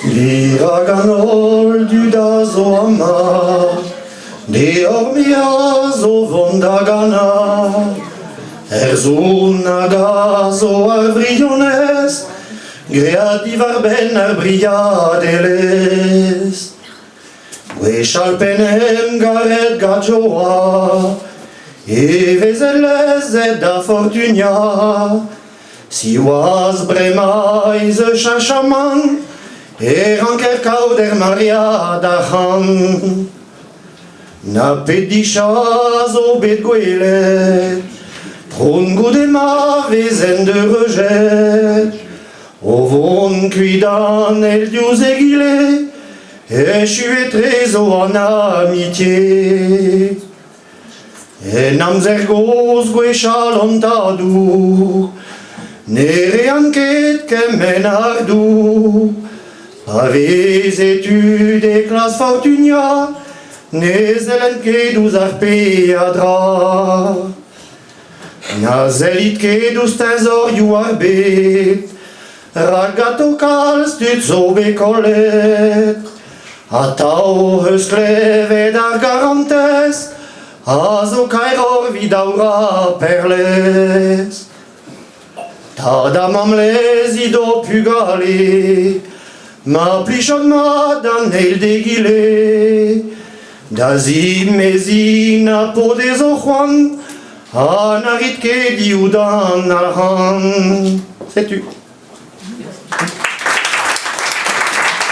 Dirak an holl dud a zo amañ, deoc'h me a zo vont da ganañ. Er zon hag a zo ar wirionez, graet diwar-benn ar briadelezh. Gwechall p'en em garet gant joa, e veze lezet da fortuniañ. Siwazh bremañ ez eus cheñchamant e ranker kaout er maread arc'hant. Na pet dichañ zo bet gwelet, tron goude ma vezent eureujet, o vont kuit an eil diouzh egile, echu etrezo an amitié. En amzer gozh gwechall an tadoù ne reant ket kement ardoù. Pa veze tud e klas fortuniañ ne sellent ket ouzh ar peadra. Na sellit ket ouzh teñzorioù ar bed, rak ganto kalz tud zo bet kollet. Atav eus klevet ar garantez a zo kaeroc'h evit aour ha perlez. Tad ha mamm lezit ho pugale, ma plijot mat an eil d'egile. Da zimeziñ na po dezho c'hoant, ha na rit ket diouzh an arc'hant. Setu.